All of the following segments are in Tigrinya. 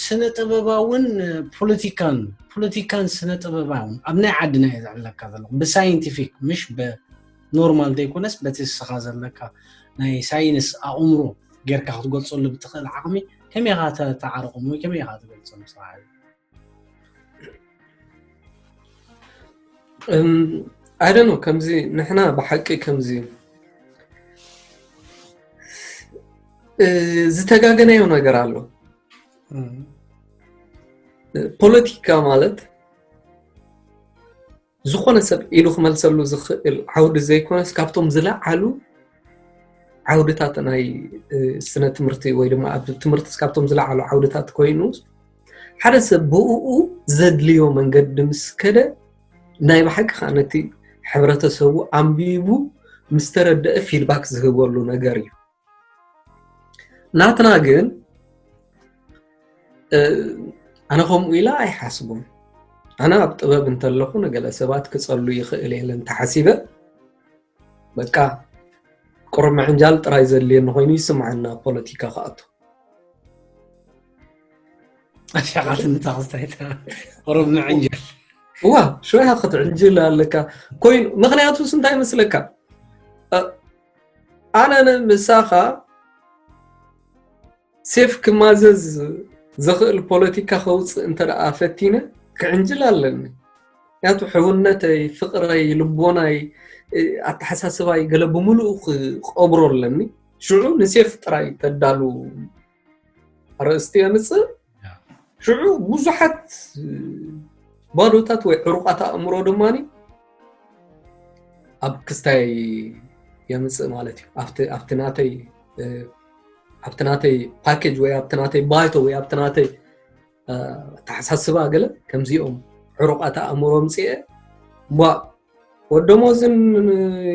ስነ ጥበባውን ፖለቲካን ፖለቲካን ስነ ጥበባውን ኣብ ናይ ዓድና እየ ዝዕለካ ዘለኹ ብሳይንቲፊክ ምሽ ብኖርማል ዘይኮነስ በቲ ስኻ ዘለካ ናይ ሳይንስ ኣእምሮ ጌርካ ክትገልፀሉ ብትኽእል ዓቕሚ ከመይ ኢኻ ተዓርቆም ወይ ከመይ ኢኻ ትገልፆም ስራሕ I don't know ከምዚ ንሕና ብሓቂ ከምዚ ዝተጋገናዮ ነገር ኣሎ። ፖለቲካ ማለት ዝኾነ ሰብ ኢሉ ክመልሰሉ ዝኽእል ዓውዲ ዘይኮነስ ካብቶም ዝለዓሉ ዓውድታት ናይ ስነ ትምህርቲ ወይ ድማ ኣብ ትምህርቲ ካብቶም ዝለዓሉ ዓውድታት ኮይኑ ሓደ ሰብ ብኡ ዘድልዮ መንገዲ ምስ ከደ ናይ ብሓቂ ከዓ ነቲ ሕብረተሰቡ ኣንቢቡ ምስ ተረደአ ፊድባክ ዝህበሉ ነገር እዩ። ናትና ግን ኣነ ከምኡ ኢላ ኣይሓስቦም። ኣነ ኣብ ጥበብ እንተለኹ ንገለ ሰባት ክጸሉ ይኽእል እየ ኢለ እንተሓሲበ በቃ ቁሩብ ምዕንጃል ጥራይ ዘድልየኒ ኮይኑ ይስምዓና ፖለቲካ ክኣቱ። ኣሻቓልትነት ኣኽስታይታ ቁሩብ ምዕንጃል። እዋ ሽዑ ክትዕንጅል ኣለካ ኮይኑ ምኽንያቱስ እንታይ ይመስለካ ኣነ ምሳኻ ሴፍ ክማዘዝ ዘኽእል ፖለቲካ ከውፅእ እንተ ደኣ ፈቲነ ክዕንጅል ኣለኒ። ምክንያቱ ሕውነተይ፣ ፍቕረይ፣ ልቦናይ፣ ኣተሓሳስባይ ገለ ብምሉኡ ክቐብሮ ኣለኒ። ሽዑ ንሴፍ ጥራይ ተዳሉ ኣርእስቲ የምፅእ። ሽዑ ብዙሓት ባዶታት ወይ ዕሩቓት ኣእምሮ ድማ ኣብ ክስታይ የምፅእ ማለት እዩ። ኣብቲ ናተይ ኣብቲ ናተይ ፓኬጅ ወይ ኣብቲ ናተይ ባይቶ ወይ ኣብቲ ናተይ ኣተሓሳስባ ገለ ከምዚኦም ዕሩቓት ኣእምሮ ምፅኤ ቧ ወደሞዝን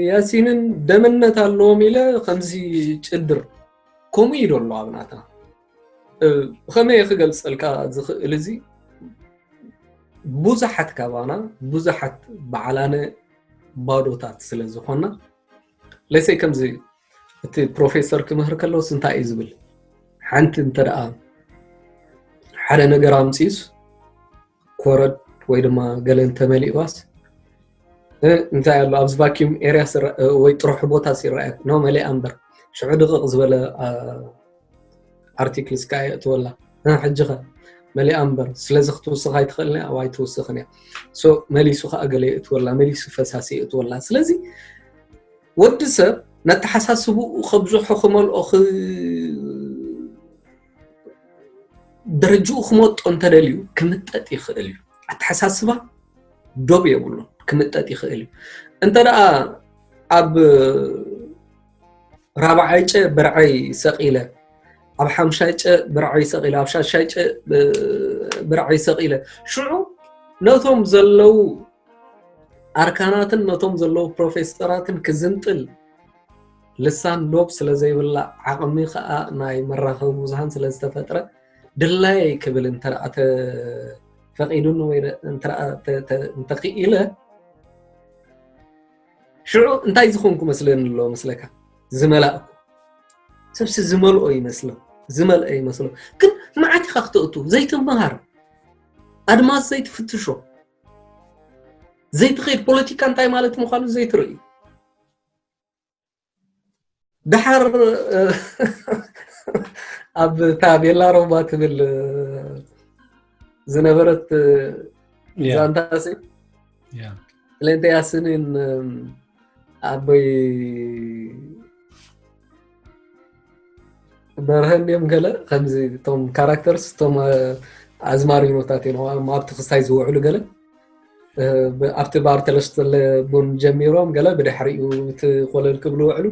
ያሲንን ደምነት ኣለዎም ኢለ ከምዚ ጭድር ከምኡ እዩ ዘሎ ኣብ ናትና ከመይ ክገልፀልካ ዝኽእል እዚ ብዙሓት ካባና ብዙሓት በዓላነ ባዶታት ስለ ዝኾና ለሰይ ከምዚ እቲ ፕሮፌሰር ክምህር ከለውስ እንታይ እዩ ዝብል ሓንቲ እንተ ደኣ ሓደ ነገር ኣምፅዩስ ኮረድ ወይ ድማ ገለ እንተመሊእዋስ እንታይ ኣሎ ኣብዚ ቫኪዩም ኤርያ ወይ ጥሩሑ ቦታ ይረኣያ ኖ መሊኣ እምበር ሽዑ ድቕቕ ዝበለ ኣርቲክልስ ከዓ የእትወላ ሕጂ ኸ መሊኣ እምበር ስለዚ ክትውስኽ ኣይትኽእልን እያ ኣዋይ ትውስኽን እያ መሊሱ ከዓ ገለ የእትወላ መሊሱ ፈሳሲ የእትወላ ስለዚ ወዲ ሰብ ነተሓሳስብኡ ከብዝሖ ክመልኦ ደረጅኡ ክመጦ እንተደልዩ ክምጠጥ ይኽእል እዩ ኣተሓሳስባ ዶብ የብሉ ክምጠጥ ይኽእል እዩ እንተ ደኣ ኣብ ራብዓይ ጨ ብርዐይ ሰቒለ ኣብ ሓምሻይ ጨ ብርዐይ ሰቒለ ኣብ ሻሻይ ጨ ብርዐይ ሰቒለ ሽዑ ነቶም ዘለዉ ኣርካናትን ነቶም ዘለዉ ፕሮፌሰራትን ክዝንጥል ልሳን ዶብ ስለ ዘይብላ ዓቕሚ ከዓ ናይ መራኸቢ ብዙሃን ስለ ዝተፈጥረ ድላየይ ክብል እንተ ተፈቒዱኒ ወይ እንተኽኢለ ሽዑ እንታይ ዝኾንኩ መስለኒ ኣሎ መስለካ ዝመላእኩ ሰብሲ ዝመልኦ ይመስሎ ዝመልአ ይመስሎ ግን መዓት ኢኻ ክተእቱ ዘይትመሃር ኣድማስ ዘይትፍትሾ ዘይትኸይድ ፖለቲካ እንታይ ማለት ምዃኑ ዘይትርኢ ደሓር ኣብ ታቤላ ሮባ ትብል ዝነበረት ዛንታሲ ስለንተ ያስንን ኣቦይ በርሀን እዮም ገለ ከምዚ እቶም ካራክተርስ እቶም ኣዝማሪኖታት እዮም ኣብቲ ክስታይ ዝውዕሉ ገለ ኣብቲ ባር ተለስተለ ቡን ጀሚሮም ገለ ብድሕሪኡ እቲ ኮለል ክብሉ ውዕሉ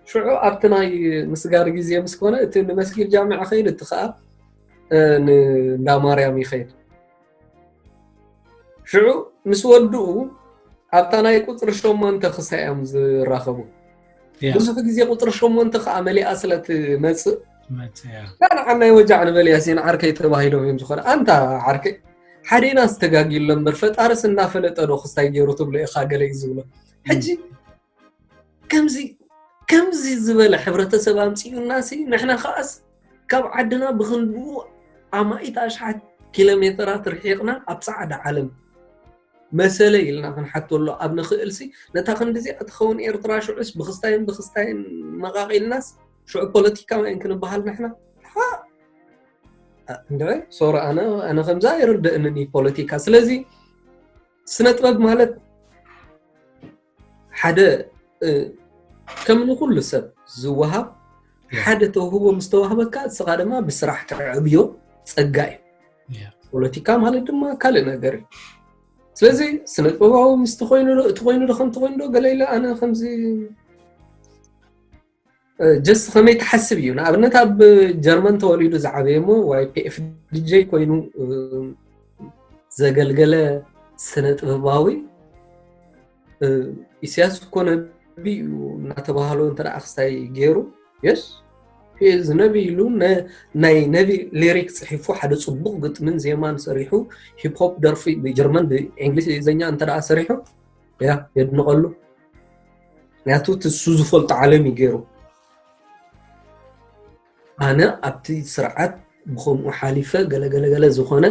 ሽዑ ኣብቲ ናይ ምስጋር ግዜ ምስ ኮነ እቲ ንመስጊድ ጃምዕ ኸይድ እቲ ከዓ እንዳ ማርያም ይኸይድ ሽዑ ምስ ወድኡ ኣብታ ናይ ቁፅሪ ሸሞንተ ክሳይ እዮም ዝራኸቡ ብዙሕ ግዜ ቁፅሪ ሸሞንተ ከዓ መሊኣ ስለ ትመፅእ ንዓናይ ወጃዕ ንበል ያሲን ዓርከይ ተባሂሎም እዮም ዝኾነ ኣንታ ዓርከይ ሓደና ዝተጋግዩ ኣሎ እምበር ፈጣርስ እናፈለጠ ዶ ክስታይ ገይሩ ትብሎ ኢኻ ገለ እዩ ዝብሎ። ሕጂ ከምዚ ከምዚ ዝበለ ሕብረተሰብ ኣምፅኡና ሲ ንሕና ከኣስ ካብ ዓድና ብክንድኡ ኣማኢት ኣሽሓት ኪሎ ሜተራት ርሒቕና ኣብ ፃዕዳ ዓለም መሰለ ኢልና ክንሓተሎ ኣብ ንኽእል ሲ ነታ ክንድዚኣ ትኸውን ኤርትራ ሽዑስ ብክስታይን ብክስታይን መቓቒልናስ ሽዑ ፖለቲካውያን ክንበሃል ንሕና ሓ እንደ ሶሪ ኣነ ኣነ ከምዛ ኣይርደእንን እዩ ፖለቲካ። ስለዚ ስነ ጥበብ ማለት ሓደ ከም ንኩሉ ሰብ ዝወሃብ ሓደ ተውህቦ ምስ ተዋህበካ እስኻ ድማ ብስራሕ ተዕብዮ ጸጋ እዩ። ፖለቲካ ማለት ድማ ካልእ ነገር እዩ። ስለዚ ስነ ጥበባዊ ምስ ትኮይኑ ዶ እቲ ኮይኑ ዶ ከም ትኮይኑ ዶ ገለ ኢለ ኣነ ከምዚ just ከመይ ትሓስብ እዩ። ንኣብነት ኣብ ጀርመን ተወሊዱ ዝዓበየ እሞ ዋይ ፒ ኤፍ ዲ ጄ ኮይኑ ዘገልገለ ስነ ጥበባዊ ኢሳያስ እኮ ነቢ እዩ እናተባህሎ እንተ ደኣ ክስታይ ገይሩ የስ እዚ ነቢ ኢሉ ናይ ነቢ ሊሪክ ፅሒፉ ሓደ ፅቡቅ ግጥምን ዜማን ሰሪሑ ሂፕሆፕ ደርፊ ብጀርመን ብእንግሊዝኛ እንተ ደኣ ሰሪሑ ያ የድንቀሉ። ምክንያቱ እቲ እሱ ዝፈልጦ ዓለም እዩ ገይሩ። ኣነ ኣብቲ ስርዓት ብከምኡ ሓሊፈ ገለገለገለ ዝኾነ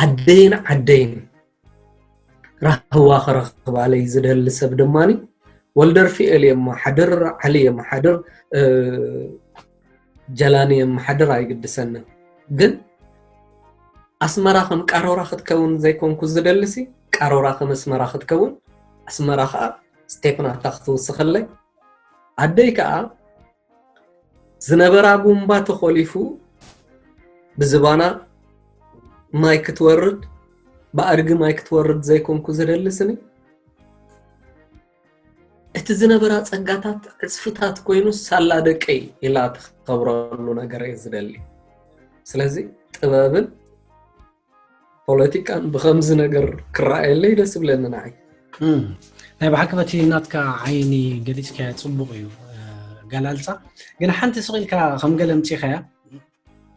ኣደይን ዓደይን ራህዋ ክረኽባለይ ዝደሊ ሰብ ድማኒ ወልደርፊኤል የመሓድር፣ ዓሊ የመሓድር፣ ጀላኒ የመሓድር ኣይግድሰንን። ግን ኣስመራ ከም ቃሮራ ክትከውን ዘይኮንኩ ዝደልሲ ቃሮራ ከም ኣስመራ ክትከውን ኣስመራ ከዓ ስቴፕ ናታ ክትውስኸለይ ኣደይ ከዓ ዝነበራ ቡምባ ተኾሊፉ ብዝባና ማይ ክትወርድ ብኣድጊ ማይ ክትወርድ ዘይኮንኩ ዝደልስኒ እቲ ዝነበራ ጸጋታት ዕጽፍታት ኮይኑ ሳላ ደቀይ ኢላ ትኸብረሉ ነገር እየ ዝደሊ። ስለዚ ጥበብን ፖለቲካን ብኸምዚ ነገር ክረኣየለይ ደስ ይብለኒ ንዓይ። ናይ ብሓቂ በቲ ናትካ ዓይኒ ገሊጽካዮ ጽቡቕ እዩ ገላልጻ። ግን ሓንቲ ስቕ ኢልካ ከም ገለ ኣምጺኻያ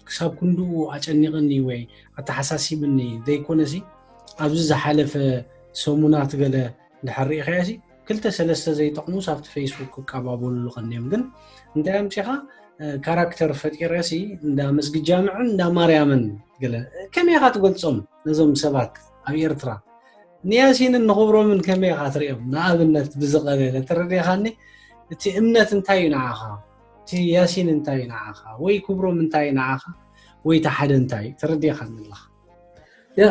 ክሳብ ክንድኡ ኣጨኒቕኒ ወይ ኣተሓሳሲብኒ ዘይኮነሲ ኣብዚ ዝሓለፈ ሰሙናት ገለ እንድሕር ርኢኻዮ ሲ ክልተ ሰለስተ ዘይጠቕሙስ ኣብቲ ፌስቡክ ክቀባበሉሉ ቀንዮም። ግን እንታይ ኣምጺኻ ካራክተር ፈጢረሲ እንዳ መስጊድ ጃምዕን እንዳ ማርያምን ገለ ከመይ ኢኻ ትገልጾም ነዞም ሰባት ኣብ ኤርትራ ንያሲንን ንኽብሮምን ከመይ ኢኻ ትርእዮም? ንኣብነት ብዝቐለለ ተረዲኻኒ እቲ እምነት እንታይ እዩ ንዓኻ? እቲ ያሲን እንታይ እዩ ንዓኻ? ወይ ክብሮም እንታይ እዩ ንዓኻ? ወይ እቲ ሓደ እንታይ እዩ? ተረዲኻኒ ኣለኻ። ያ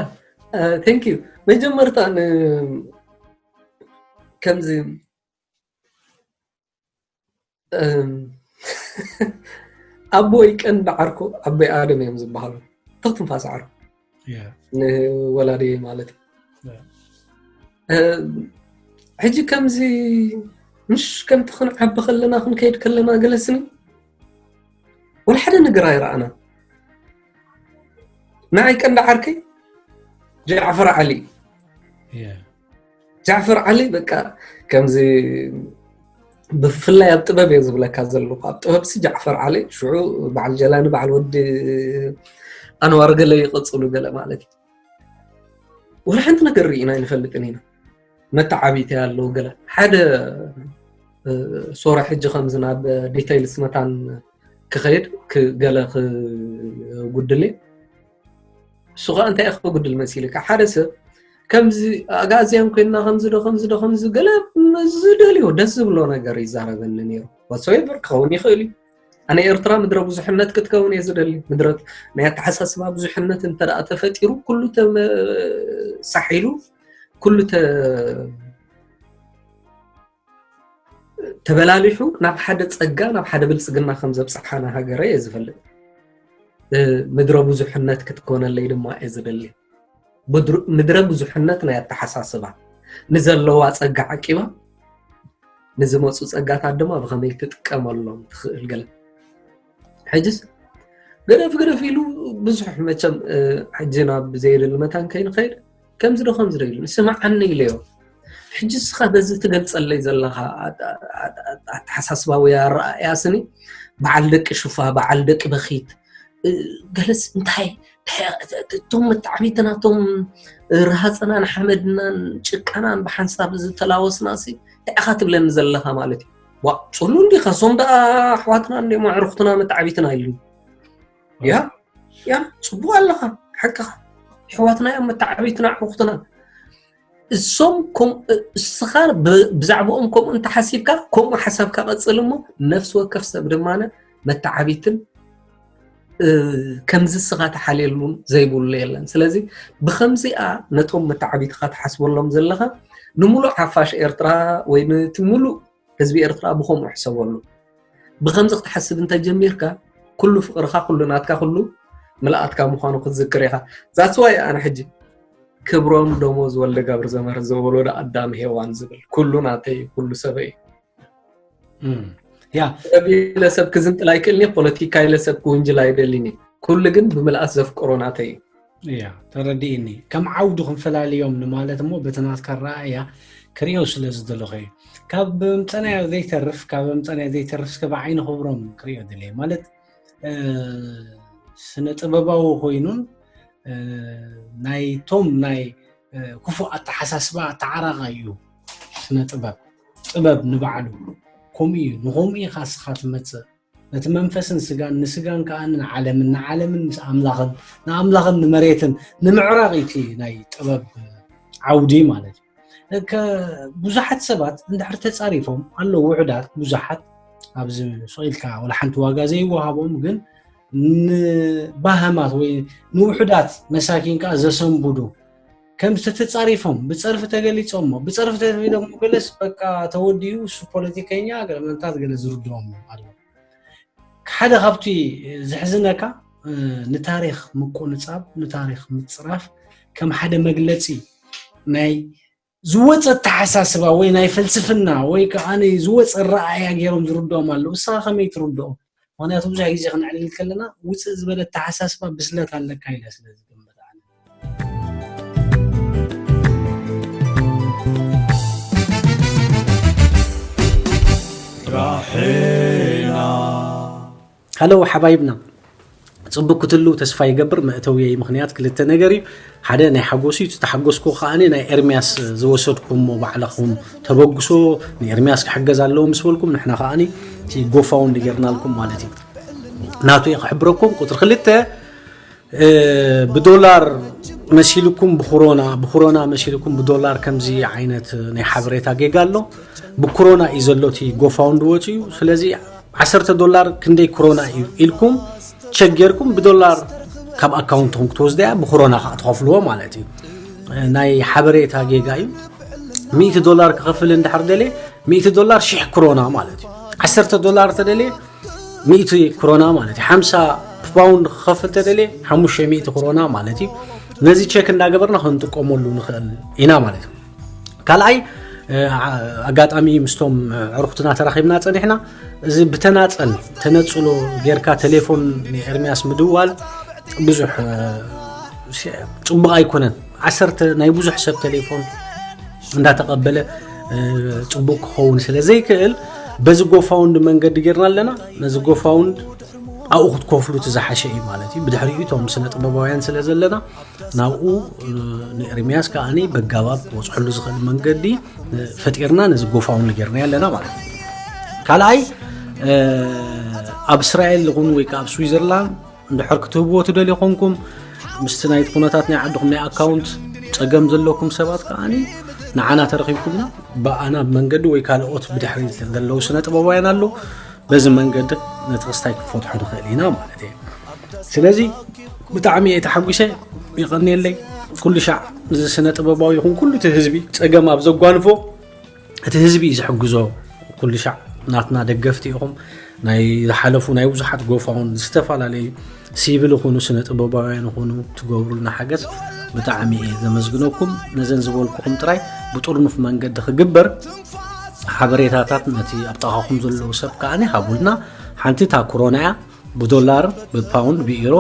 thank you መጀመርታ ከምዚ ኣቦይ ቀንዲ ዓርኩ ኣቦይ ኣደም እዮም ዝበሃሉ ተኽትንፋስ ዓርኩ ንወላዲ ማለት እዩ ሕጂ ከምዚ ምሽ ከምቲ ክንዓቢ ከለና ክንከይድ ከለና ገለስኒ ወላ ሓደ ነገር ኣይረኣና ንዓይ ቀንዲ ዓርከይ ጃዕፈር ዓሊ ጃዕፈር ዓሊ በቃ ከምዚ ብፍላይ ኣብ ጥበብ እየ ዝብለካ ዘለኹ ኣብ ጥበብ ሲ ጃዕፈር ዓሊ ሽዑ በዓል ጀላኒ በዓል ወዲ ኣንዋር ገለ ይቐፅሉ ገለ ማለት እዩ ወላ ሓንቲ ነገር ርኢና ኣይንፈልጥን ኢና መተዓቢቲ ኣለዉ ገለ ሓደ ሶራ ሕጂ ከምዚ ናብ ዲቴይልስ መታን ክኸይድ ገለ ክጉድል እሱ ከዓ እንታይ ክጉድል መሲልካ ሓደ ሰብ ከምዚ ኣጋዝያን ኮይንና ከምዚ ዶ ከምዚ ዶ ከምዚ ገለ ዝደልዮ ደስ ዝብሎ ነገር ይዛረበኒ ነይሩ whatsoever ክኸውን ይኽእል እዩ ኣነ ኤርትራ ምድረ ብዙሕነት ክትከውን እየ ዝደሊ ምድረት ናይ ኣተሓሳስባ ብዙሕነት እንተ ተፈጢሩ ኩሉ ተሳሒሉ ኩሉ ተበላሊሑ ናብ ሓደ ጸጋ ናብ ሓደ ብልጽግና ከም ዘብጽሓና ሃገረ እየ ዝፈልጥ ምድረ ብዙሕነት ክትኮነለይ ድማ እየ ዝደሊ ምድረ ብዙሕነት ናይ ኣተሓሳስባ ንዘለዋ ጸጋ ዓቂባ ንዝመፁ ፀጋታት ድማ ብኸመይ ትጥቀመሎም ትኽእል ገለ ሕጅስ ገደፍ ገደፍ ኢሉ ብዙሕ መቸም ሕጂ ናብ ዘየድሊ መታን ከይንኸይድ ከምዚ ዶ ከምዚ ዶ ኢሉ ስማዓኒ ኢለዮ ሕጂ እስኻ በዚ ትገልፀለይ ዘለኻ ኣተሓሳስባዊ ኣረኣእያ ስኒ በዓል ደቂ ሽፋ በዓል ደቂ በኺት ገለስ እንታይ እቶም መተዓቢትና፣ እቶም ረሃፅናን ሓመድናን ጭቃናን ብሓንሳብ ዝተላወስና ሲ እንታይ ኢኻ ትብለኒ ዘለኻ ማለት እዩ። ዋ ፅሉ እንዲኻ፣ እሶም ደኣ ኣሕዋትና እንዲሞ ዕርኽትና መተዓቢትና ኢሉ። ያ ያ ፅቡቅ ኣለኻ፣ ሓቅኻ። ኣሕዋትና እዮም መተዓቢትና ዕርኽትና። እሶም እስኻ ብዛዕባኦም ከምኡ እንተሓሲብካ፣ ከምኡ ሓሳብካ ቀፅል እሞ፣ ነፍሲ ወከፍ ሰብ ድማ መተዓቢትን ከምዚ እስኻ ተሓልየሉን ዘይብሉ የለን። ስለዚ ብኸምዚኣ ነቶም መተዓቢትኻ ትሓስበሎም ዘለኻ፣ ንምሉእ ሓፋሽ ኤርትራ ወይ ነቲ ምሉእ ህዝቢ ኤርትራ ብኸምኡ ሕሰበሉ። ብኸምዚ ክትሓስብ እንተጀሚርካ፣ ኩሉ ፍቕርኻ፣ ኩሉ ናትካ፣ ኩሉ ምልኣትካ ምዃኑ ክትዝክር ኢኻ። ዛትስ ዋይ ኣነ ሕጂ ክብሮም ደሞዝ ወልደ ገብረ ዘመር ዘወለዶ ኣዳም ሄዋን ዝብል፣ ኩሉ ናተይ ኩሉ ሰበይ። ያ ሰብ ኢለ ሰብ ክዝንጥል ኣይክእልኒ፣ ፖለቲካ ኢለ ሰብ ክውንጅል ኣይደልን። ኩሉ ግን ብምልኣት ዘፍቅሮ ናተይ እዩ። ያ ተረዲእኒ። ከም ዓውዱ ክንፈላልዮም ንማለት እሞ በቲ ናትካ ረኣያ ክርእዮ ስለ ዝደለኹ እዩ። ካብ ምጸናዮ ዘይተርፍ ካብ ምጸናዮ ዘይተርፍ እስከ ብዓይኒ ክብሮም ክርእዮ ድልየ ማለት ስነ ጥበባዊ ኮይኑን ናይቶም ናይ ክፉእ ኣተሓሳስባ ተዓራቓ እዩ። ስነ ጥበብ ጥበብ ንባዕሉ ከምኡ እዩ። ንኸምኡ ኢኻ እስኻ ትመፅእ። ነቲ መንፈስን ስጋን ንስጋን ከዓ ንዓለምን ንዓለምን ምስ ኣምላኽን ንኣምላኽን ንመሬትን ንምዕራቕ እቲ ናይ ጥበብ ዓውዲ ማለት እዩ። ብዙሓት ሰባት እንድሕር ተፃሪፎም ኣለዉ ውሑዳት ብዙሓት ኣብዚ ስቕ ኢልካ ወላ ሓንቲ ዋጋ ዘይወሃቦም ግን ንባህማት ወይ ንውሑዳት መሳኪን ከዓ ዘሰንብዱ ከም ዝተተፃሪፎም ብፀርፊ ተገሊፆም እሞ ብፀርፊ ተተቢሎም ገለስ በቃ ተወዲኡ እሱ ፖለቲከኛ ገለመንታት ገለ ዝርድኦም ኣሎ። ሓደ ካብቲ ዝሕዝነካ ንታሪክ ምቁንፃብ ንታሪክ ምፅራፍ ከም ሓደ መግለፂ ናይ ዝወፀ ኣተሓሳስባ ወይ ናይ ፍልስፍና ወይ ከዓ ዝወፀ ረኣያ ገይሮም ዝርድኦም ኣለዉ። እስኻ ከመይ ትርድኦ? ምክንያቱ ብዙሕ ግዜ ክነዕልል ከለና ውፅእ ዝበለ ኣተሓሳስባ ብስለት ኣለካ ኢለ ስለ ዝግምት ኣነ። ራሒና ሃለው ሓባይብና ፅቡቅ ክትህልው ተስፋ ይገብር። መእተውየይ ምክንያት ክልተ ነገር እዩ። ሓደ ናይ ሓጎስ እዩ። ተሓጎስኩ ከዓ ናይ ኤርሚያስ ዝወሰድኩሞ ባዕልኹም ተበግሶ ንኤርሚያስ ክሕገዝ ኣለዎ ምስ በልኩም ንሕና ከዓ እቲ ጎፋውንድ ጌርናልኩም ማለት እዩ። ናቱ እየ ክሕብረኩም። ቁፅሪ ክልተ ብዶላር መሲልኩም ብኩሮና ብኩሮና መሲልኩም ብዶላር ከምዚ ዓይነት ናይ ሓበሬታ ጌጋ ኣሎ። ብኩሮና እዩ ዘሎ እቲ ጎፋውንድ ወፂኡ። ስለዚ ዓሰርተ ዶላር ክንደይ ኩሮና እዩ ኢልኩም ቸክ ጌርኩም ብዶላር ካብ ኣካውንትኹም ክትወስዳ እያ። ብኩሮና ከዓ ትኸፍልዎ ማለት እዩ። ናይ ሓበሬታ ጌጋ እዩ። ሚእቲ ዶላር ክኸፍል እንድሕር ደልየ ሚእቲ ዶላር ሽሕ ክሮና ማለት እዩ። ዓሰርተ ዶላር ተደልየ ሚእቲ ክሮና ማለት እዩ። ሓምሳ ፓውንድ ክኸፍል ተደልየ ሓሙሽተ ሚእቲ ክሮና ማለት እዩ። ነዚ ቸክ እንዳገበርና ክንጥቀመሉ ንኽእል ኢና ማለት እዩ። ካልኣይ ኣጋጣሚ ምስቶም ዕርኩትና ተራኺብና ፀኒሕና እዚ ብተናፀል ተነፅሎ ጌርካ ቴሌፎን ንኤርሚያስ ምድዋል ብዙሕ ፅቡቅ ኣይኮነን። ዓሰርተ ናይ ብዙሕ ሰብ ቴሌፎን እንዳተቀበለ ፅቡቅ ክኸውን ስለ ዘይክእል በዚ ጎፋውንድ መንገዲ ጌርና ኣለና። ነዚ ጎፋውንድ ኣብኡ ክትከፍሉ እቲ ዝሓሸ እዩ ማለት እዩ። ብድሕሪኡ እቶም ስነ ጥበባውያን ስለ ዘለና ናብኡ ንኤርሚያስ ከዓኒ በጋባብ ክበፅሐሉ ዝኽእል መንገዲ ፈጢርና ነዚ ጎፋውንድ ጌርና ኣለና ማለት እዩ። ካልኣይ ኣብ እስራኤል ይኹን ወይ ከዓ ኣብ ስዊዘርላንድ እንድሕር ክትህብዎ ትደልዩ ኮንኩም ምስቲ ናይቲ ኩነታት ናይ ዓድኹም ናይ ኣካውንት ፀገም ዘለኩም ሰባት ከዓኒ ንዓና ተረኺብኩምና ብኣና ብመንገዲ ወይ ካልኦት ብድሕሪ ዘለዉ ስነ ጥበባውያን ኣሎ በዚ መንገዲ ነቲ ክስታይ ክንፈትሖ ንኽእል ኢና ማለት እዩ። ስለዚ ብጣዕሚ እየ ተሓጒሰ። ይቐንየለይ። ኩሉ ሻዕ እዚ ስነ ጥበባዊ ይኹን ኩሉ እቲ ህዝቢ ፀገም ኣብ ዘጓንፎ እቲ ህዝቢ እዩ ዝሕግዞ። ኩሉ ሻዕ ናትና ደገፍቲ ኢኹም። ናይ ዝሓለፉ ናይ ብዙሓት ጎፋውን ዝተፈላለዩ ሲቪል ይኹኑ ስነ ጥበባውያን ይኹኑ ትገብሩልና ሓገዝ ብጣዕሚ እየ ዘመስግነኩም። ነዘን ዝበልኩኹም ጥራይ ብጥርኑፍ መንገዲ ክግበር ሓበሬታታት ነቲ ኣብ ጥቓኹም ዘለዉ ሰብ ከዓኒ ሃቡልና። ሓንቲ እታ ኮሮና እያ ብዶላር ብፓውንድ ብኢሮ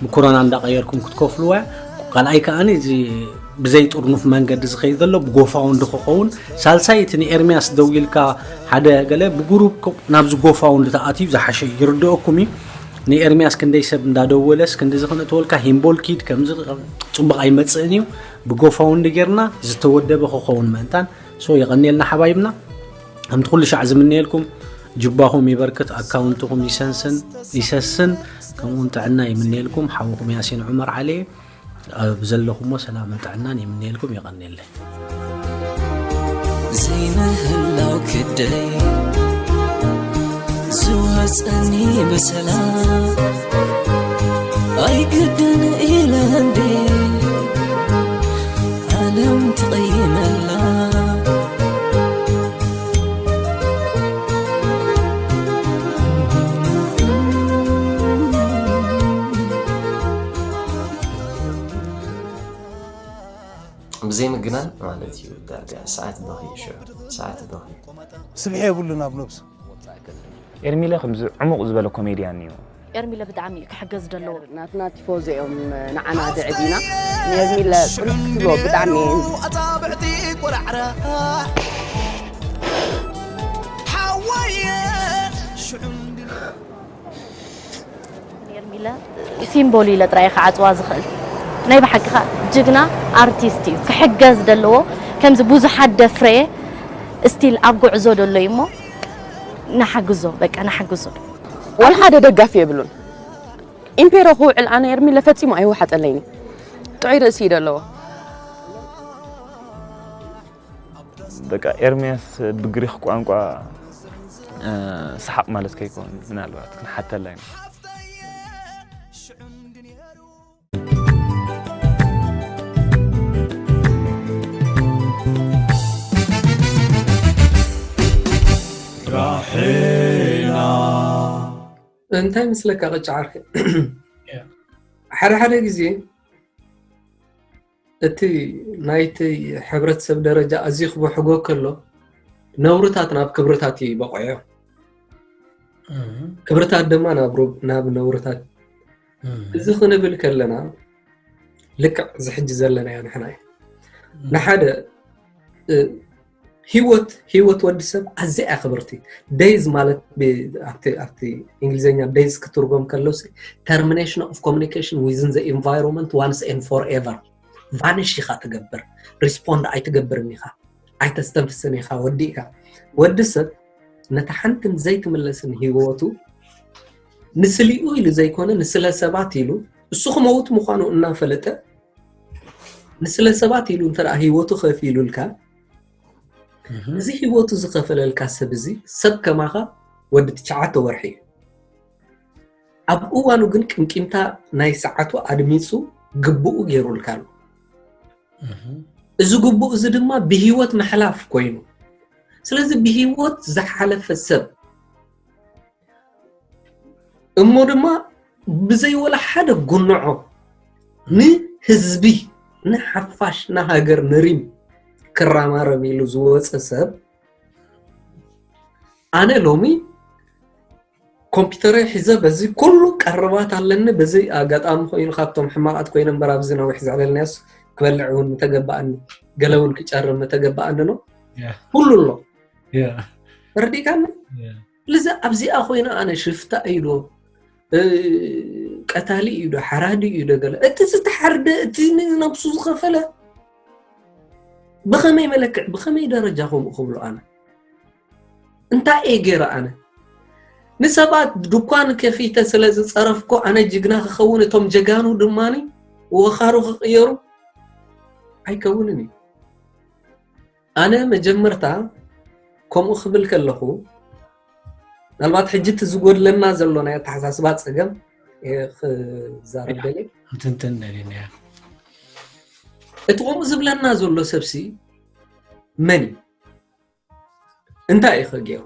ብኮሮና እንዳቀየርኩም ክትከፍልዋ። ካልኣይ ከዓኒ እዚ ብዘይ ጥርኑፍ መንገዲ ዝኸይድ ዘሎ ብጎፋውንድ ክኸውን። ሳልሳይ እቲ ንኤርሚያስ ደዊልካ ሓደ ገለ ብጉሩብ ናብዚ ጎፋውንድ ተኣትዩ ዝሓሸ ይርድኦኩም እዩ። ንኤርሚያስ ክንደይ ሰብ እንዳደወለስ ክንድዚ ክንእትወልካ ሂምቦል ኪድ ከምዚ ጽቡቕ ኣይመጽእን እዩ። ብጎፋውንዲ ጌርና ዝተወደበ ክኸውን ምእንታን። ሶ የቐንየልና ሓባይብና። ከምቲ ኩሉ ሻዕ ዝምነየልኩም ጅባኹም ይበርክት፣ ኣካውንትኹም ይሰንስን ይሰስን፣ ከምኡውን ጥዕና ይምነየልኩም። ሓውኹም ያሲን ዑመር ዓሊ ኣብ ዘለኹሞ ሰላምን ጥዕናን ይምነየልኩም። የቐንየለይ። ዘይምህላው ክደይ ዝወፀኒ ብሰላም ኣይግድን ኢለ እንዴ ዓለም ትቕይመላ። ብዘይ ምግናን ማለት እዩ። ዳርጋ ሰዓት በኺ ሽዑ ሰዓት በኺ ስብሒ የብሉን ኣብ ነብሱ። ኤርሚለ ከምዚ ዕሙቕ ዝበለ ኮሜድያን እዩ። ኤርሚለ ብጣዕሚ እዩ ክሕገዝ ዘለዎ። ናትና ቲፎዞ እዮም ንዓና ዘዕቢና። ንኤርሚለ ቁልሕ ክትብሎ ብጣዕሚ እየ ኣጻብዕቲ ቆላዕራ ሓወየ ሽዑ ኤርሚለ ሲምቦል ኢለ ጥራይ ክዓጽዋ ዝኽእል ናይ ብሓቂ ኸኣ ጅግና ኣርቲስት እዩ ክሕገዝ ዘለዎ ከምዚ ብዙሓት ደፍረየ ስቲል ኣብ ጉዕዞ ደሎ እዩ እሞ ንሓግዞ በቃ ንሓግዞ ዋላ ሓደ ደጋፊ የብሉን ኢምፔሮ ክውዕል ኣነ ኤርሚለ ፈጺሙ ኣይወሓጠለይን ጥዑይ ርእሲ እዩ ደለዎ በቃ ኤርሚያስ ብግሪክ ቋንቋ ሰሓቕ ማለት ከይኮን ምናልባት ክንሓተላ ኢና እንታይ ምስለካ ቅጫ ዓርኪ ሓደ ሓደ ግዜ እቲ ናይቲ ሕብረተሰብ ደረጃ ኣዝዩ ክበሕጎ ከሎ ነውርታት ናብ ክብርታት ይበቕዖ ክብርታት ድማ ናብ ነውርታት እዚ ክንብል ከለና ልክዕ እዚ ሕጂ ዘለናዮ ንሕና እዩ ንሓደ ህይወት ህይወት ወዲ ሰብ ኣዝያ እያ ክብርቲ days ማለት ኣብቲ እንግሊዝኛ days ክትርጎም ከሎ termination of communication within the environment once and forever vanish ኢኻ ትገብር respond ኣይትገብርን ኢኻ ኣይተስተንፍስን ኢኻ ወዲእካ ወዲ ሰብ ነታ ሓንትን ዘይትምለስን ህይወቱ ንስሊኡ ኢሉ ዘይኮነ ንስለ ሰባት ኢሉ እሱ ክመውት ምዃኑ እናፈለጠ ንስለ ሰባት ኢሉ እንተ ህይወቱ ከፊሉልካ እዚ ህይወቱ ዝኸፈለልካ ሰብ እዚ ሰብ ከማኻ ወዲ ትሽዓተ ወርሒ እዩ ኣብ እዋኑ ግን ቅምቂምታ ናይ ሰዓቱ ኣድሚፁ ግብኡ ገይሩልካ ኣሎ እዚ ግቡእ እዚ ድማ ብህይወት ምሕላፍ ኮይኑ ስለዚ ብህይወት ዝሓለፈ ሰብ እሞ ድማ ብዘይ ወላ ሓደ ጉንዖ ንህዝቢ ንሓፋሽ ንሃገር ንሪም ክራማረም ኢሉ ዝወፀ ሰብ ኣነ ሎሚ ኮምፒተረይ ሒዘ በዚ ኩሉ ቀርባት ኣለኒ በዚ ኣጋጣሚ ኮይኑ ካብቶም ሕማቃት ኮይነ እምበር ኣብዚ ነዊሕ ዘዕለልናዮስ ክበልዕ እውን ምተገባኣኒ ገለ እውን ክጨርም ምተገባኣኒ ነው ሁሉ ኣሎ ተረዲእካኒ ስለዚ ኣብዚኣ ኮይነ ኣነ ሽፍታ እዩ ዶ ቀታሊ እዩ ዶ ሓራዲ እዩ ዶ ገለ እቲ ዝተሓርደ እቲ ንነብሱ ዝኸፈለ ብኸመይ መለክዕ ብኸመይ ደረጃ ከምኡ ክብሎ ኣነ እንታይ እየ ገይረ ኣነ ንሰባት ድኳን ከፊተ ስለ ዝፀረፍኮ ኣነ ጅግና ክኸውን እቶም ጀጋኑ ድማ ወኻሩ ክቅየሩ ኣይከውንን እዩ ኣነ መጀመርታ ከምኡ ክብል ከለኹ ምናልባት ሕጂ እቲ ዝጎድለና ዘሎ ናይ ኣተሓሳስባ ፀገም ክዛረብ ደልየ ክትንትን ደልየና እቲ ከምኡ ዝብለና ዘሎ ሰብሲ መን እዩ እንታይ እዩ ከገይሩ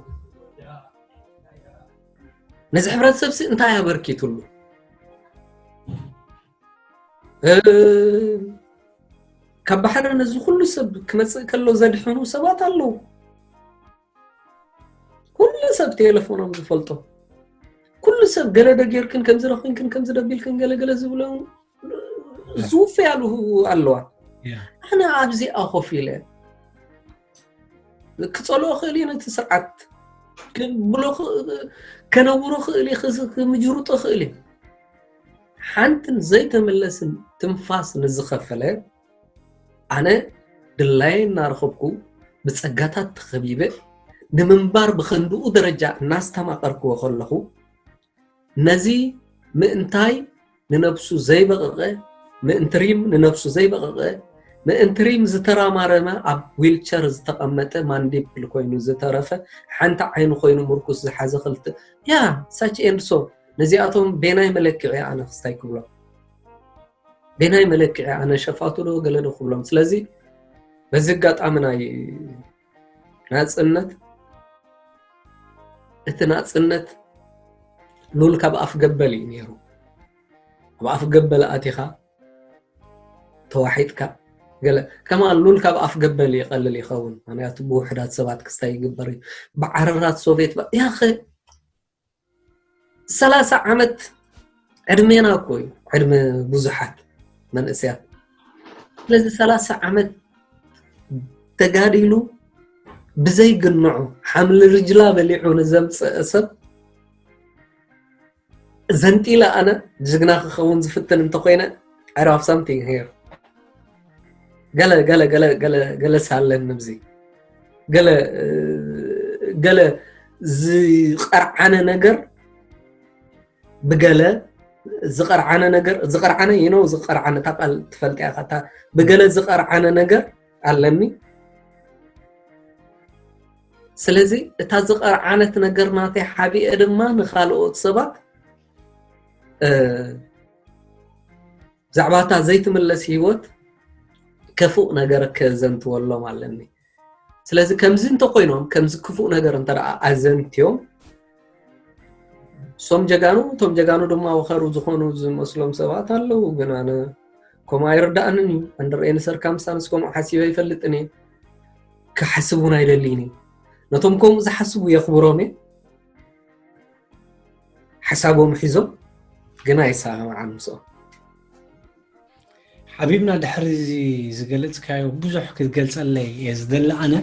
ነዚ ሕብረተሰብ ሲ እንታይ ኣበርኪቱሉ ካብ ባሕሪ ነዚ ኩሉ ሰብ ክመፅእ ከሎ ዘድሕኑ ሰባት ኣለዉ ኩሉ ሰብ ቴሌፎኖም ዝፈልጦ ኩሉ ሰብ ገለ ደጌርክን ከምዚ ረኪንክን ከምዚ ደቢልክን ገለገለ ዝብሎ ዝውፈያሉ ኣለዋ ኣነ ኣብዚኣ ኮፍ ኢለ ክፀልኦ ክእል እዩ ነቲ ስርዓት ክብሎ ከነውሮ ክእል እዩ፣ ክምጅርጦ ክእል እዩ። ሓንትን ዘይተመለስን ትንፋስ ንዝኸፈለ፣ ኣነ ድላየ እናረኸብኩ፣ ብጸጋታት ተኸቢበ፣ ንምንባር ብኸንድኡ ደረጃ እናስተማቐርክዎ ከለኹ፣ ነዚ ምእንታይ ንነብሱ ዘይበቐቐ፣ ምእንቲ ሪም ንነብሱ ዘይበቐቐ፣ ምእንቲ ሪም ዝተራማረመ፣ ኣብ ዊልቸር ዝተቐመጠ ማንዲብል ኮይኑ ዝተረፈ፣ ሓንቲ ዓይኑ ኮይኑ ምርኩስ ዝሓዘ ክልተ፣ ያ ሳች ኤንድ ሶ። ነዚኣቶም ቤናይ መለክዒ ኣነ ክስታይ ክብሎም፣ ቤናይ መለክዒ ኣነ ሸፋቱ ዶ ገለ ዶ ክብሎም። ስለዚ በዚ ኣጋጣሚ ናይ ናጽነት፣ እቲ ናጽነት ሉል ካብ ኣፍ ገበል እዩ ነይሩ። ኣብ ኣፍ ገበል ኣቲኻ ተዋሒጥካ፣ ገለ ከማ ሉል ካብ ኣፍ ገበል ይቐልል ይኸውን። ምክንያቱ ብውሕዳት ሰባት ክስታይ ይግበር እዩ። ብዓረራት ሶቬት ባ-፣ ያኸ ሰላሳ ዓመት ዕድሜና እኮ እዩ፣ ዕድመ ብዙሓት መንእሰያት። ስለዚ ሰላሳ ዓመት ተጋዲሉ ብዘይግንዖ ሓምሊ ርጅላ በሊዑ ንዘምፀአ ሰብ ዘንጢለ ኣነ ጅግና ክኸውን ዝፍትን እንተኮይነ፣ I have something here። ገለ ገለ ገለ ገለ ገለ ሳለን ንብዚ ገለ ገለ ዝቐርዓነ ነገር፣ ብገለ ዝቐርዓነ ነገር፣ ዝቐርዓነ you know ዝቐርዓነ እታ ቃል ትፈልጥ ኢኻ። ብገለ ዝቐርዓነ ነገር ኣለኒ። ስለዚ እታ ዝቐርዓነት ነገር ናተይ ሓቢኤ ድማ ንኻልኦት ሰባት ብዛዕባ እታ ዘይትምለስ ህይወት ከፉእ ነገር ከዘንትወሎም ኣለኒ። ስለዚ ከምዚ እንተኮይኖም፣ ከምዚ ክፉእ ነገር እንተ ደኣ ኣዘንትዮም፣ ሶም ጀጋኑ፣ እቶም ጀጋኑ ድማ ወኸሩ ዝኾኑ ዝመስሎም ሰባት ኣለዉ። ግን ኣነ ከምኡ ኣይርዳእንን እዩ። ኣንድር ኤኒ ሰርከምስታንስ ከምኡ ሓሲበ ኣይፈልጥን እየ። ክሓስብ እውን ኣይደልይን እየ። ነቶም ከምኡ ዝሓስቡ የኽብሮም እየ። ሓሳቦም ሒዞም ግን ኣይሰማማዓን ምስኦም። ሓቢብና፣ ድሕሪ እዚ ዝገለጽካዮ ብዙሕ ክትገልጸለይ እየ ዝደሊ ኣነ።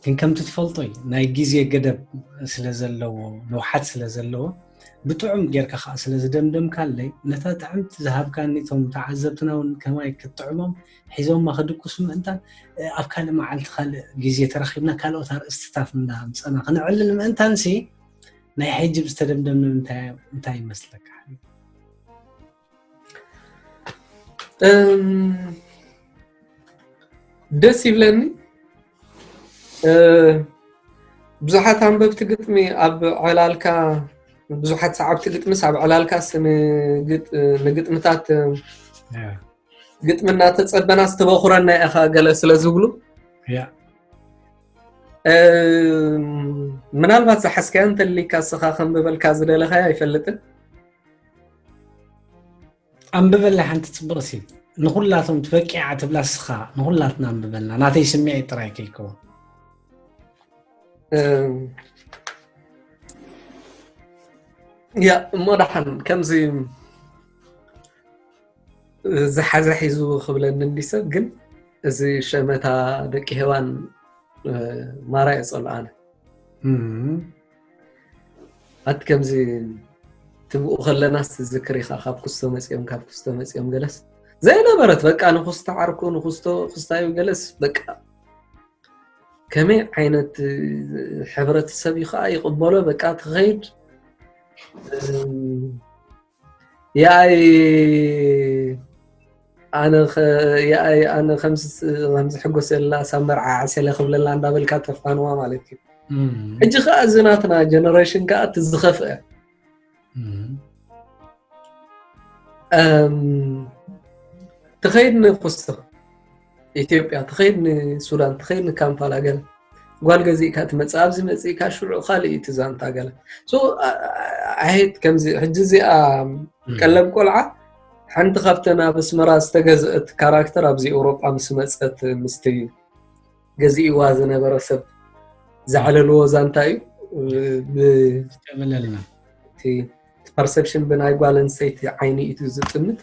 ግን ከምቲ ትፈልጦ እዩ፣ ናይ ግዜ ገደብ ስለ ዘለዎ፣ ንውሓት ስለ ዘለዎ፣ ብጥዑም ጌርካ ከዓ ስለ ዝደምደምካለይ፣ ነታ ጥዕምቲ ዝሃብካኒ እቶም ተዓዘብትና እውን ከማይ ክትጥዕሞም ሒዞማ ክድቅሱ ምእንታን፣ ኣብ ካልእ መዓልቲ ካልእ ግዜ ተራኺብና ካልኦት ኣርእስትታት እንዳምጸና ክነዕልል ምእንታንሲ፣ ናይ ሕጂ ዝተደምደምነ እንታይ እንታይ ይመስለካ? ደስ ይብለኒ። ብዙሓት ኣንበብቲ ግጥሚ ኣብ ዕላልካ፣ ብዙሓት ሰዓብቲ ግጥምስ ኣብ ዕላልካስ ንግጥምታት ግጥሚ እናተጸበና ዝተበኹረና ኢኻ ገለ ስለ ዝብሉ፣ ምናልባት ዝሓዝካዮ እንተሊካ እስኻ ከንብበልካ ዝደለኻዮ ኣይፈልጥን። ኣንብበላ ሓንቲ ጽብቕሲ፣ ንኹላቶም ትበቂዓ ትብላ እስኻ፣ ንኹላትና ኣንብበልና፣ ናተይ ስምዒት ጥራይ ከይከውን። ያ እሞ ደሓን ከምዚ ዝሓዘ ሒዙ ክብለኒ እንዲ ሰብ፣ ግን እዚ ሸመታ ደቂ ሄዋን ማራ እየ ጸልኦ ኣነ። ኣቲ ከምዚ ትብኡ ከለናስ ትዝክር ኢኻ፣ ካብ ክስቶ መጺኦም፣ ካብ ክስቶ መጺኦም ገለስ ዘይነበረት በቃ ንክስቶ ዓርኩ ንክስቶ ክስታዩ ገለስ በቃ ከመይ ዓይነት ሕብረተሰብ እዩ ከዓ ይቕበሎ በቃ ትኸይድ። ያይ ኣነ ኸ- ያይ ኣነ ከምዚ ከምዚ ሕጎስ የላ ሳብ መርዓ ዓሰለ ክብለላ እንዳበልካ ተፋንዋ ማለት እዩ። ሕጂ ከዓ እዚ ናትና ጀነሬሽን ከዓ እቲ ዝኸፍአ ትኸይድ ንኩስቶ ኢትዮጵያ፣ ትኸይድ ንሱዳን፣ ትኸይድ ንካምፓላ ገለ ጓል ገዚእካ ትመፅእ፣ ኣብዚ መፂእካ ሽዑ ካልእ እቲ ዛንታ ገለ ኣይት ከምዚ ሕጂ እዚኣ ቀለብ ቆልዓ ሓንቲ ካብተን ኣብ ኣስመራ ዝተገዝአት ካራክተር ኣብዚ ኤውሮጳ ምስ መፀት ምስቲ ገዚእዋ ዝነበረ ሰብ ዘዕለልዎ ዛንታ እዩ። ተበለልና ፐርሰፕሽን ብናይ ጓል ኣንስተይቲ ዓይኒ እዩ ዝጥምት።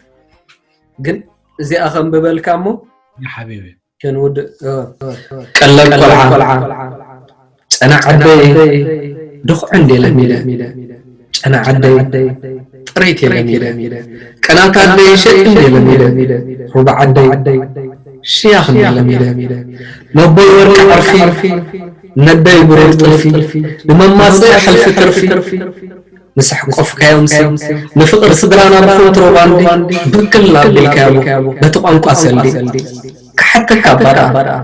ግን እዚኣ ከንብበልካ እሞ ሓቢቢ ከንውድእ ቀለብ ቆልዓ ጨና ዓበይ ድኹዕ እንዴ ለሚደ፣ ጨና ዓደይ ጥረይት የለሚደ፣ ቀናት ዓደይ ሸጥ እንዴ ለሚደ፣ ሩባ ዓደይ ሽያኽ እንዴ ለሚደ፣ ነቦይ ወርቂ ዕርፊ፣ ነደይ ብሩር ጥልፊ፣ ንመማፀኢ ሕልፊ ትርፊ፣ ምስ ኣሕቆፍካዮምሲ፣ ንፍቕሪ ስድራና ብኮንትሮባንዲ ብክል ኣቢልካዮ፣ በቲ ቋንቋ ሰልዲ። ክሓተካ እባ ደኣ፣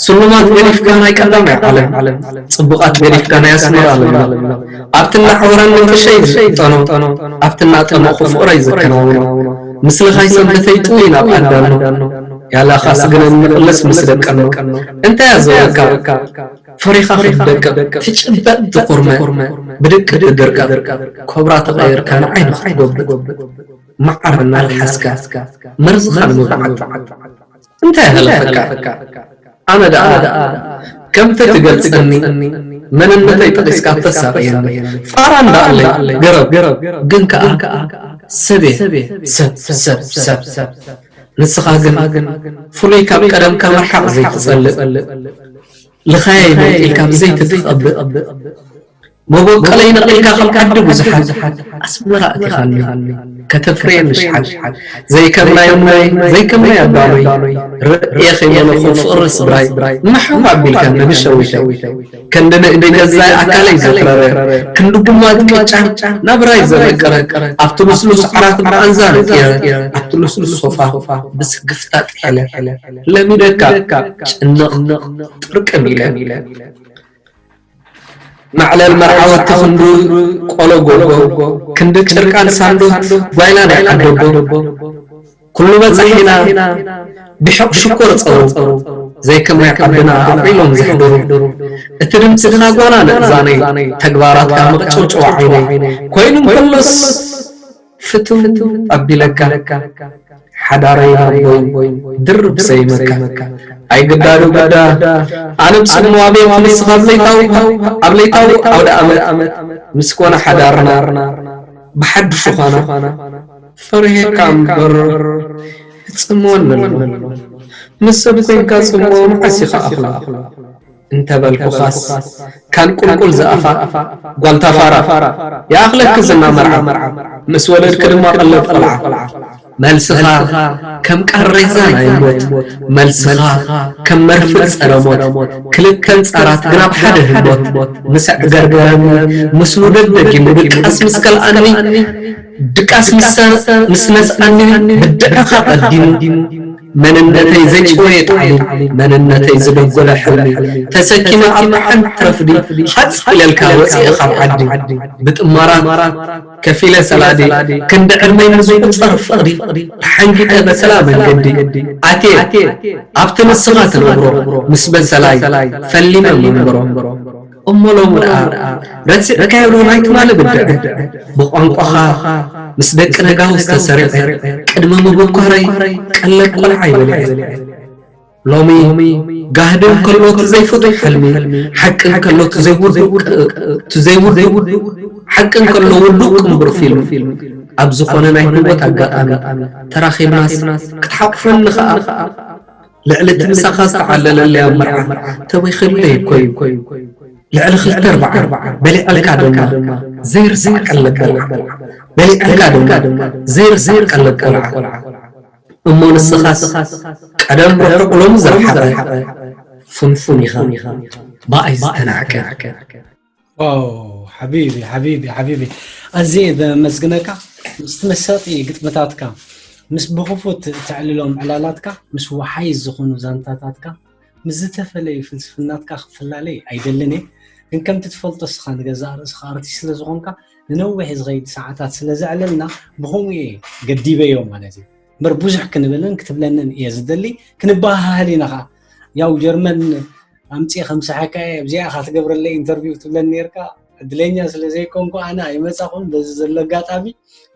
ስሉማት ገዲፍካ ናይ ቀዳማይ ዓለም፣ ጽቡቓት ገዲፍካ ናይ ኣስመራ ለምለም፣ ኣብቲ እናዓወራኒ ቅሸይ ዝጥጠኖ፣ ኣብቲ እናጠመኹ ፍቕረይ ዘከናውኖ፣ ምስልኻይ ሰንበተይ ጥውይ ናብ ኣዳኖ፣ ያላኻ ስግነኒ ቅልስ ምስ ደቀኖ፣ እንታይ ኣዘወካ? ፈሪኻ ክትደቅቕ፣ ትጭበጥ ትኹርመ፣ ብድቂ ትድርቀቕ፣ ኮብራ ተቐይርካ ንዓይ ንኽትጎብጥ፣ መዓር እናልሓስካ፣ መርዝኻ ንምብዓት። እንታይ ሃለፈካ? ኣነ ደኣ ከምቲ ትገልጸኒ፣ መንነተይ ጠቒስካ ተሳቕየኒ። ፋራ እንዳኣለይ፣ ገረብ፣ ግን ከኣ ሰብየ፣ ሰብ፣ ሰብ፣ ሰብ። ንስኻ ግን ፍሉይ ካብ ቀደምካ ምርሓቕ ዘይትጸልእ፣ ልኻየይ መንጢልካ ብዘይትትቐብእ፣ መበቆለይ ነቒልካ ከም ዓዲ ብዙሓት ኣስመራ ኣእቲኻኒ። ከተፍርየኒ ሽሓት ዘይከም ናይ እሞይ ዘይከም ናይ ኣባኖይ ርእየ ከይመለኹ ፍቕሪ ስድራይ ምሕው ኣቢልካኒ ብሸዊተይ። ክንዲ ንእዲ ገዛይ ኣካለይ ዘትረረ፣ ክንዲ ጉማት ቅጫ ናብራይ ዘበቀረ፣ ኣብቲ ልስሉስ ዓራት ብኣንዛ ነጢረ፣ ኣብቲ ልስሉስ ሶፋ ብስክፍታ ጥሒለ። ለሚደካ ጭንቕ ጥርቅም ኢለ። ማዕለል መርዓወቲ ክንዱ ቆሎ ጎጎ፣ ክንዲ ጨርቃን ሳንዱት ጓይላ ናይ ዓደቦ። ኩሉ በጻሒና ብሕቕ ሽኮር ጸሩ፣ ዘይከማይ ዓድና ኣውዒሎም ዘሕድሩ። እቲ ድምጽኻ ጓና ንእዛነይ፣ ተግባራትካ መቕጨውጨው ዓይነይ። ኮይኑ እንከሎስ ፍትው ኣቢለካ፣ ሓዳረይ ኣቦይ ድርብ ሰይመካ። ኣይግዳዱ ግዳ፣ ኣነ ብጽምዋ ቤት ንስኻ ኣብ ለይታዊ፣ ኣብ ለይታዊ ኣውደ ኣመት ምስ ኮነ ሓዳርና ብሓድሽ ኾና፣ ፈርሄካ እምበር ክጽምወኒ ኣሎ። ምስ ሰብ ኮይንካ ጽምዎ መዓስ ኢኻ ኣኽሎ? እንተበልኩኻስ፣ ካን ቁልቁል ዝኣፋ ጓል ታፋራ፣ ይኣኽለኪ ዝና መርዓ፣ ምስ ወለድኪ ድማ ቀለብ ቆልዓ። መልስኻ ከም ቃሬዛ ናይ ሞት፣ መልስኻ ከም መርፍእ ጸረ ሞት፣ ክልተ ኣንጻራት ግን ኣብ ሓደ ህሞት፣ ምስ ኣዕገርገረኒ፣ ምስ ውደድ ደጊሙ ድቃስ ምስ ከልኣኒ፣ ድቃስ ምስ፣ ምስ ነስኣኒ፣ ብድዕኻ ቀዲሙ፣ መንነተይ ዘጭወየ ጣዕሚ፣ መንነተይ ዝደጎለ ሕልሚ፣ ተሰኪመ ኣብታ ሓንቲ ረፍዲ፣ ሃጽ ኢለልካ ወጺኤ ካብ ዓዲ። ብጥማራት ከፊለ ሰላዲ፣ ክንዲ ዕድመይ ንዝቑጸር ፍቕዲ፣ ተሓንጊጠ በሰላ መንገዲ ኣትየ፣ ኣብቲ ንስኻ ትነብሮ፣ ምስ በሰላይ ፈሊመ መንበሮ። እሞ ሎሚ ደኣ ረሲዕካዮ ዶ ናይ ትማሊ ብድዐ? ብቋንቋኻ ምስ ደቂ ነጋውስ ተሰሪዐ፣ ቅድሚ ምብኳረይ ቀለብ ቆልዓይ በሊዐ። ሎሚ ጋህዲ እንከሎ እቲ ዘይፍቱሕ ሕልሚ፣ ሓቂ እንከሎ እቲ ዘይውዱእ፣ እቲ ዘይውዱእ፣ ሓቂ እንከሎ ውዱእ ቅንቡር ፊልም። ኣብ ዝኾነ ናይ ህይወት ኣጋጣሚ ተራኺብናስ ክትሓቑፈኒ ኸኣ ልዕሊ እቲ ምሳኻ ዝተዓለለለይ ኣብ መርዓ ተዊኺለይ እኮ እዩ። ልዕሊ ክልተ ኣርብዓ በሊዐልካ ድማ ዘይርሳዕ ቀለብ በልዓ። በሊዐልካ ድማ ዘይርሳዕ ቀለብ ቆልዓ። እሞ ንስኻስ ቀደም ርሑቕ ሎሚ ዝረሓቐ ፍንፉን ኢኻ ብኣይ ዝተናዕቀ። ዋው ሓቢቢ ሓቢቢ ሓቢቢ፣ ኣዝየ ዘመስግነካ። ምስቲ መሳጢ ግጥምታትካ፣ ምስ ብኽፉት ተዕልሎም ዕላላትካ፣ ምስ ወሓይ ዝኾኑ ዛንታታትካ፣ ምስ ዝተፈለዩ ፍልስፍናትካ ክፈላለ ኣይደልን እየ። ግን ከምቲ ትፈልጦ እስኻ ንገዛእ ርእስኻ ኣርቲስት ስለ ዝኾንካ፣ ንነዊሕ ዝኸይድ ሰዓታት ስለ ዘዕለልና፣ ብኸምኡ እየ ገዲበዮ ማለት እዩ። እምበር ብዙሕ ክንብልን ክትብለንን እየ ዝደሊ። ክንበሃሃል ኢና ኸዓ። ያው ጀርመን ኣምጺእ ከምስሐካ እየ፣ ኣብዚኣ ኢኻ ትገብረለይ ኢንተርቪው ትብለኒ ነርካ። ዕድለኛ ስለ ዘይኮንኩ ኣነ ኣይመጻኹን በዚ ዘሎ ኣጋጣሚ።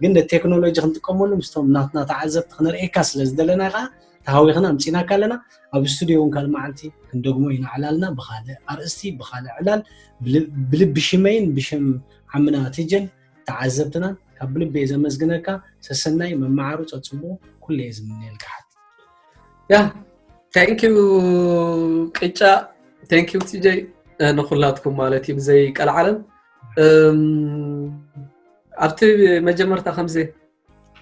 ግን ነቲ ቴክኖሎጂ ክንጥቀመሉ ምስቶም ናትና ተዓዘብቲ ክነርእየካ ስለ ዝደለና ከዓ ተሃዊኽና ኣምጺእናካ ኣለና። ኣብ ስቱድዮ እውን ካልእ መዓልቲ ክንደግሞ ኢና ዕላልና ብኻልእ ኣርእስቲ ብኻልእ ዕላል። ብልቢ ሽመይን ብሽም ዓምና ቲጀን ተዓዘብትናን ካብ ብልቢ እየ ዘመስግነካ። ሰሰናይ መመዓሩ ጸጽብቑ ኩሉ እየ ዝምነየልካ ሓት። ያ thank you ቅጫ፣ thank you ቲጀይ፣ ንኩላትኩም ማለት እዩ ብዘይ ቀልዓለም። ኣብቲ መጀመርታ ከምዚ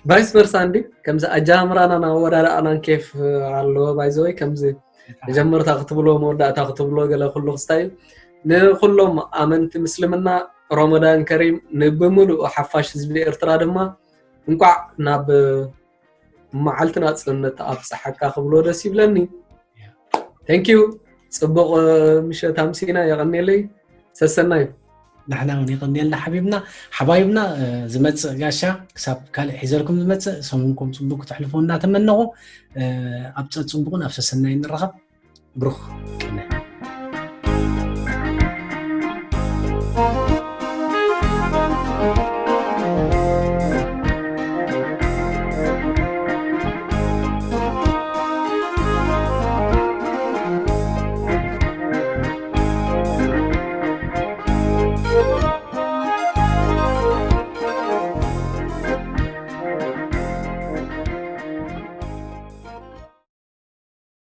vice versa እንዲ ከምዚ ኣጀማምራናን ኣወዳድኣናን ኬፍ ኣለዎ። By the way ከምዚ መጀመርታ ክትብሎ መወዳእታ ክትብሎ ገለ ኩሉ ክስታይ ንኩሎም ኣመንቲ ምስልምና ረመዳን ከሪም፣ ንብምሉእ ሓፋሽ ህዝቢ ኤርትራ ድማ እንቋዕ ናብ መዓልቲ ናጽነት ኣብጽሓካ ክብሎ ደስ ይብለኒ። Thank you። ጽቡቕ ምሸት ኣምሲና። የቐኔለይ። ሰሰናዩ። ንሕና እውን የቐኔልና ሓቢብና ሓባይብና። ዝመፅእ ጋሻ ክሳብ ካልእ ሒዘልኩም ዝመፅእ ሰሙንኩም ፅቡቅ ክትሕልፎ እናተመነኹ ኣብ ፀ ፅቡቅን ኣብ ሰሰናይ ንረኸብ። ብሩኽ ቅነ።